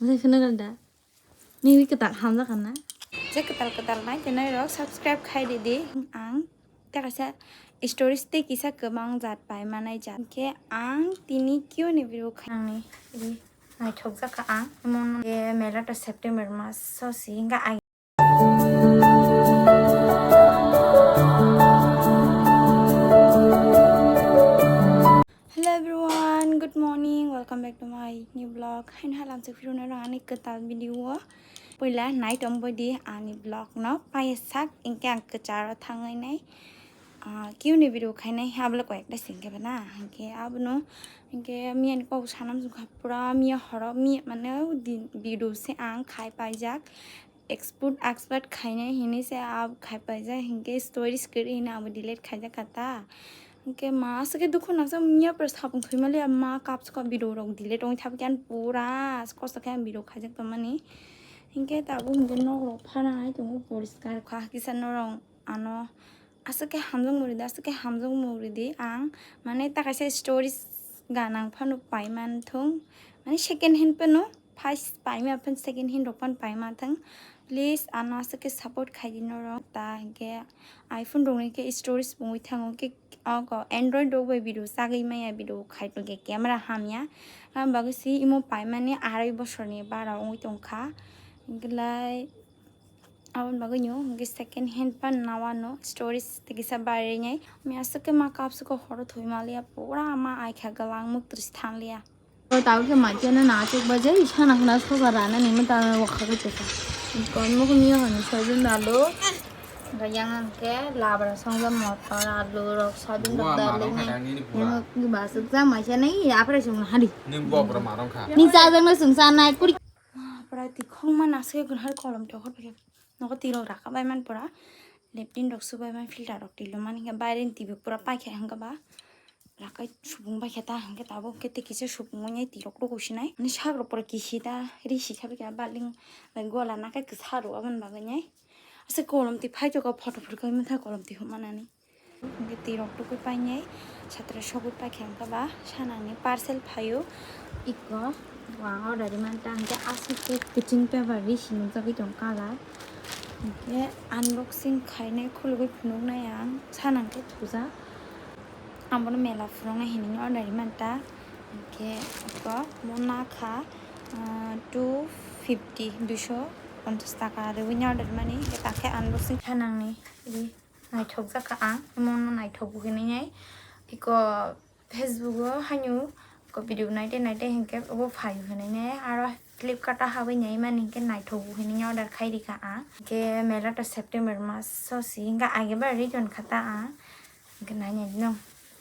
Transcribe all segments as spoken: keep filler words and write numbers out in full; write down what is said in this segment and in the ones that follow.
Sai phunukal da. Nini kwtal hamjakha na? Je kwtal kwtal nai tonwi rok subscribe khai di di. Ang tei kaisa stories tei kisa kwbang jat pai manai jat. Hwnkhe ang tini Q ni video khai. Ang ni ri naithokjakha ang. Emon je mela to September mas so si hwnkhe ai. Hello everyone, good morning, welcome back to my new vlog. Haino halamswk phirwno rang ani kwtal video o. Puila nai tongbo di ani vlog no. Paiya sak hwnkhe ang kwcharo thangwi nai. Ah, Q ni video khainai habla koi ekta singke bana. Hwnkhe abono, hwnkhe miya ni kok sanam sukha pura miya horo miya mane din video se ang khai paijak. Export, export khainai hinwi se a khai paijak, hinkhe stories kwrwi hwnwi abo delete khaijak kha ta. Hinkhe ma aswk khe dukhu nangsa miya pura sapung thwima liya ma kapsukha video rok delete wngwi thapkhe ani pura kosto khe ang video khaijak tongmani. Hinkhe tabuk hinkhe nok rok phana hai tongo poriskar kha kisa norok ano aswk khe hamjakmung ridi, aswk khe hamjakmung ridi ang mane ta kaisa stories ganang phano paimanthung mane second hand phano. First paima phano second hand rok phano paima thang. Please ano aswk khe support khaidi norok ta hinkhe iPhone rokni khe storage pungwi thango khe oko Android rok bai video chagwi maya video khai tongkhe camera hamya. Aboni bagwi se imo paimani arai bosorni bara wngwi tongkha. Hinkhe lai aboni bagwi no hinkhe second hand phano nawano storage tei kisa bairwnai. Ami aswk khe ma kapsukha horo thwi maliya pura ma aikha gwlang muktris thangliya. O tabuk khe maikhe no nachuk bajai sana khna soba rana ni mata wakha khe tesa. Kon mo khni yo hani soyun alu. Ga yang ang khe labra song ga motor alu rok soyun rok dalai nai. Yang ni basuk ja maikhe nai apre sung hari. Ni bok ro marong kha. Ni cha jang na sung sa nai kuri. Ma pura ti khong ma na se gun har kolom to khor pake. Nogo ti rok raka bai man pura. Leptin rok su bai man filter rok ti lo man khe baire ni ti bi pura paikhe hang ga ba. Rakai supung bai khe ta hwnkhe tabuk hwnkhe tei kisa supung wngnai tirok rw kusinai. Ani sak rok pura kisi ta ri si kha bikha baling bai gola nakai kwsa rw aboni bagwi nai. Aswk kolom twi phai jokha photo phuru khe mantha kolom twi hwnmanani. Hwnkhe tirok tukui painai satra sogwi paikha hwnkhe ba sanani parcel phaio iko ang order ri manta hwnkhe aswk khe kiching paper ri si nukjagwi tong colour. Hwnkhe unboxing khainai khulugwi phunuknai ang sanang khe thujak. Ang bono mela phurungnai hinwi order ri manta. Hwnkhe eko mo nakha, ah, two fifty, duiso ponchas taka rwui order mani. Hwnkhe takhe unboxing kha nangni ri naithokjak kha ang, mono naithok bo hinwi nai. Eko Facebook o haino eko video naite naite hwnkhe obo phai hinwi nai. Aro Flipkart o habwi nai mani hwnkhe naithok bo hinwi order khai rikha ang. Hwnkhe mela to September mas so si hwnkhe age ba return kha ta ang. Hwnkhe nai nai no,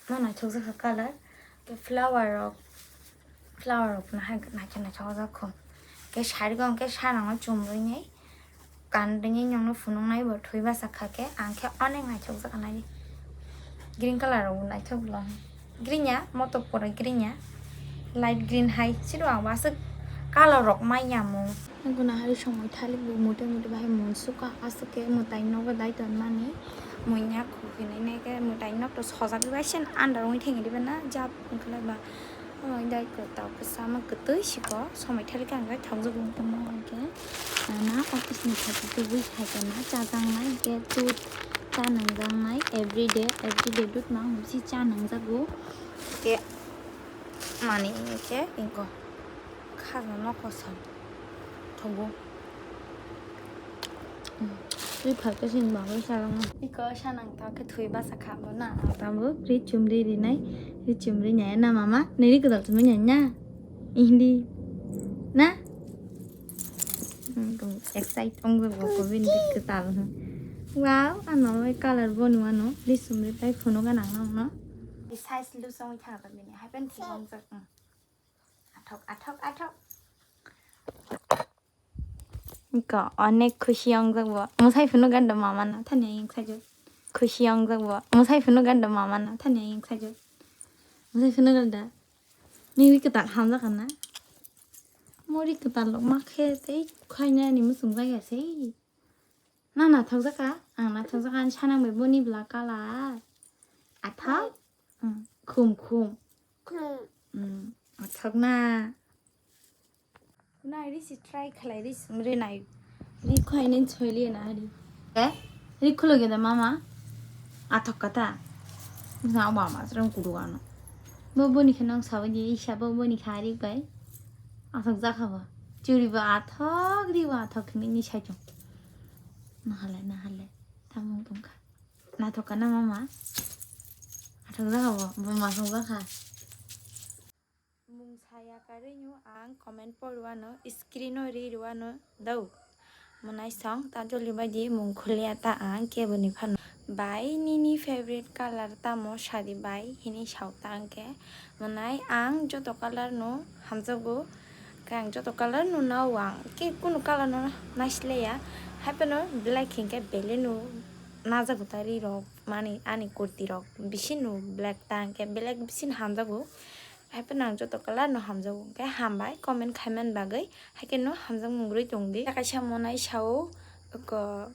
no naithok jak kha colour. Hwnkhe flower rok, flower rok no hai naithok naithok jak kho. Hwnkhe sari o hwnkhe sanang o chumui nai, kan ringwi nong no phunuk nai bo thwi basa kha khe, ang khe onek naithok jak nai. Green colour rok bo naithok bwla. Green ya, motok pura green ya. Light green hai, siro ang waswk colour rok mai ya mo. Guna hari somoi thalik bo mote mote bahai monsukha, aswk khe mwtai nogo dai tonmani. Muinya khuhinai nai khe mwtai nok to sojagwi bai sen under wngwi thengwi diba na jab wngkhlai ba. Omo dai kwtal kwchama kwtwi siko somoi thalik ang bai thokjagwi tongma hwnkhe. Nana office ni thai kwtwi bui thai khe na chajaknai hwnkhe dud cha nangjaknai everyday, everyday dud mang si cha nangjago. Hwnkhe mani hwnkhe inko. Khajna no kosom thogo. Twi phalka sini bagwi salangma. Iko sanang ta khe thwi basa kha bo na. Tabuk ri chumri rinai, ri chumri nai na mama. Nini kwtal chumri nai na. Hindi. Na? Excite ong bo ko bin kwtal. Wow, ano colour bo nuano. Ri chumri pai phunuk ganang no. Size lu song tha ka bini. Hai pen thibong jak. Athok, athok, athok. Iko onek khushi ong jak bo. Mwsai phunuk gan do mama na thani ayang sajak. Khushi ong jak bo. Mwsai phunuk gan do mama na thani ayang sajak. Mwsai phunuk gan da. Nini kwtal hamjak na. Mori kwtal lok ma khe tei khaina ni muchung jaya sei. Na nathok jaka, ang nathok jaka, ang sanang bai boni bla colour. Athok? Mm, khum, khum. Khum. Mm, athok na. Nai ri si try khlai ri si ri nai. Ri khoi nen choi li na ri. Eh? Ri khulo ge da mama. Athok kata. Na mama srang kudu ano. Bo boni khe nang sawi di isa bo boni khe ari bai. Athok jakha bo. Churi bo athok ri bo athok ni ni sai chong. Na hale na hale. Tamung tong kha. Naithok kana mama? Athok jaga bo, bo masong jakha. Mung saya karwi no ang comment porwano, screen o ri rwano dau. Mwnai song ta joli bai di mung khulia ta ang kebo ni phano. Bai nini favorite color tamo sadi bai hini sau ta ang ke. Mwnai ang joto color no hamjago. Khe ang joto color no nao ang ke kunu color no naisleya. Haipeno black hinkhe beleno najago ta ri rok mani ani kurti rok bisino black ta hinkhe black bisino hamjago. Haipeno ang joto color no hamjago hinkhe hambai comment khaiman bagwi haikhe no hamjakmung rwi tongdi. Kaisa monai sao ko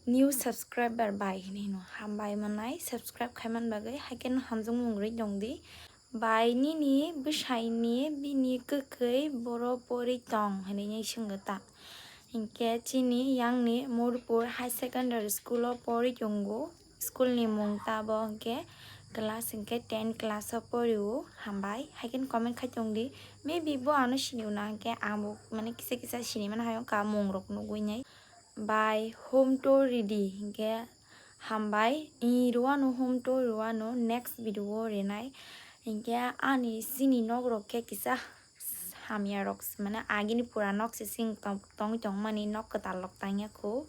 new subscriber bai hinwi no hambai monai subscribe khaiman bagwi haikhe no hamjakmung rwi tongdi. Bai nini bwsaini bini kwkhwi boro pori tong hinwi swngwi ta. Hinkhe chini yangni Morpur High Secondary School o pori tongo. School ni mung tabo hinkhe class hinkhe ten class o porio hambai. Haikhe comment khai tongdi. Maybe bo ano sini una hinkhe ang bo mane kisa kisa sini mano hai wngkha mung rok nugwi nai. Bai home tour ready hinkhe hambai. I rwano home tour rwano next video o rinai. Hinkhe ani chini nok rok khe kisa hamya rok mane agini pura nok se sing tong tongwi tongmani nok kwtal rok tangya kho.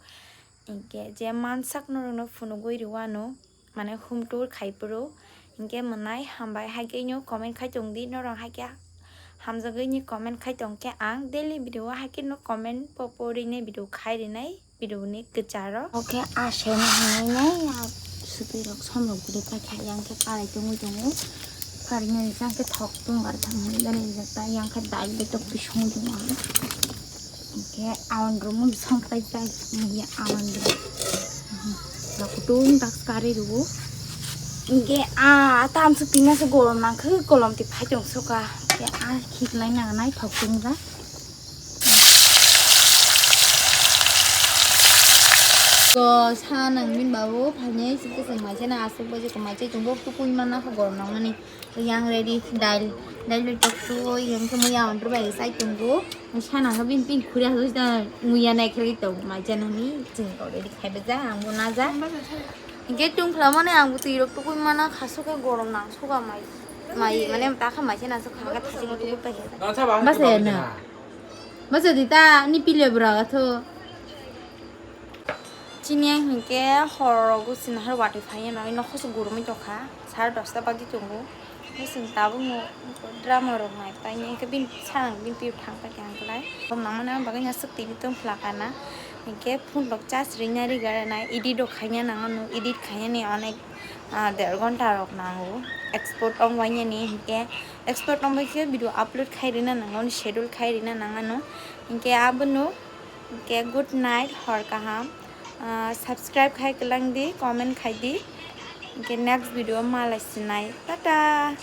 Hinkhe je mansak norokno phunugwi rwano. Mane home tour khai phuru hinkhe mwnai hambai haikhe no comment khai tongdi norok haikhe hamjagwi ni comment khai tongkhe ang daily video o haikhe no comment popo rinai video khai rinai video ni kwcharo. Oke asai no hinai nai sutwi rok som rok guri paikha yang khe karai tongwi tongo karai nai jang khe thok tongo ar thang hinai nai jak ta yang khe dal betok bisong tongo ang. Hinkhe awan rok mui song pai pai mui awan rok. Rok kutung tak kari rwo. Hinkhe a tamsuk tingna se golom nangkhe golom ti phai tong soka. Hinkhe a khiklai nang nai thok tongjak. Ko sa nang min babu phainai sik sing mai se na asuk baje ko mai se chung bok tukui mana ko golom nang mani. Yang ready dal dal bai tok tu yang ke muya on bai sai tunggu. Sana ha bin pin khuri ha da muya nai khri to ma jana ni jing ko ready khai beja ang bo na ja. Ge tung khla mane ang bo tui rok tukui mana khasu ke gorom nang suka mai. Mai mane ta kha mai se na suka ga thasi ko tukui pai. Bas ya na. Bas ya di ta ni pile bra ga tho. Chini ang hinkhe hor rogo sinahar watwi phaiya no, nokho se gurumwi tongkha, sare dosta bagwi tongo. Hwnkhe chwng tabukno drama rok nai painai, hwnkhe bini bwskango bini twibo thang paikha hwnkhe lai. Rok nangmani bagwi aswk tv tong phlakana, hinkhe phone rok charge rwna rwgwi edit rok khaina nangmano, edit khainani onek, ah, der ghonta rok nango. Export wng bainani hinkhe, export wng bai khe video upload khai rwna nango, schedule khai rwna nangmano. Hinkhe abono. Hinkhe good night, hor kaham. Ah, subscribe khai kwlang di, comment khai di. Hinkhe next video malai sinai. Tata.